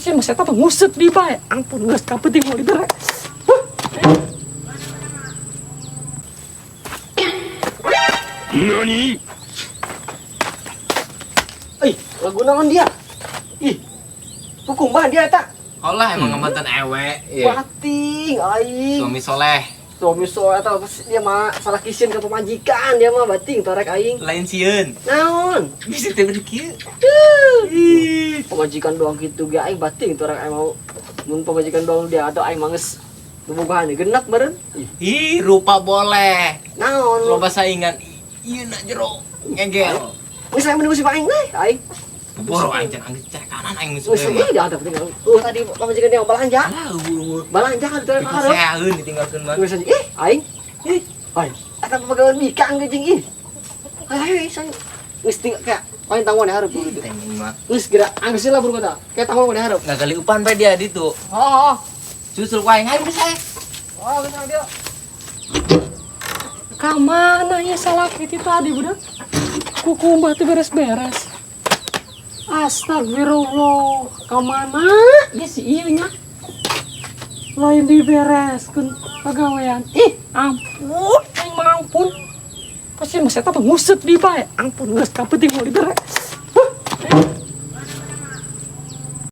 Si mas eta mah nguseup di bae. Ampun, geus kapeuting mau dibere. Huh. NANI? Ih, lagu naon dia? Ih. Kukumbah dia eta. Olah emang ngemantan ewe. Iya. Bating aing. Suami soleh. Suami soleh eta pasti dia mah salah kisin ke pemajikan dia mah bating torek aing. Lain sieun. Naon? Bisa teh beri kieu. Ih, pemajikan doang gitu ge aing bating torek aing mau mun pemajikan doang dia atau aing manges bobogohan genep meureun. Ih, Ih, rupa boleh. naon? Loba saingan. Ieu nak jero. Ngegel. Geus aing mending aing teh aing. Boro aing can anggeus cek kanan aing musuh. Geus ih dah penting. Oh, tadi pemajikan dia belanja. Alah, eueuh. Belanja kan torek hareup. Sehaeun ditinggalkeun mah. Geus ih aing. Ih, aing. Eta pegawai bikang ge jeung ih. Ayo, ayo, geus tinggal kayak paling tanggung di hareup gitu. Teh mah. Geus geura anggeus lah buru kota. Kayak tanggung di hareup. Ngagali upan bae dia ditu. Oh, oh. Susul ku aing aing bisa. Oh, geus dia. Ka mana ya salaki ti tadi budak? Kukumbah teu beres-beres. Astagfirullah, ka mana ya si ieu nya? Lain dibereskeun pagawean. Ih, ampun, aing mah ampun. Pasti mas eta mah nguseup di bae. Ampun, geus kapeuting mau dibere.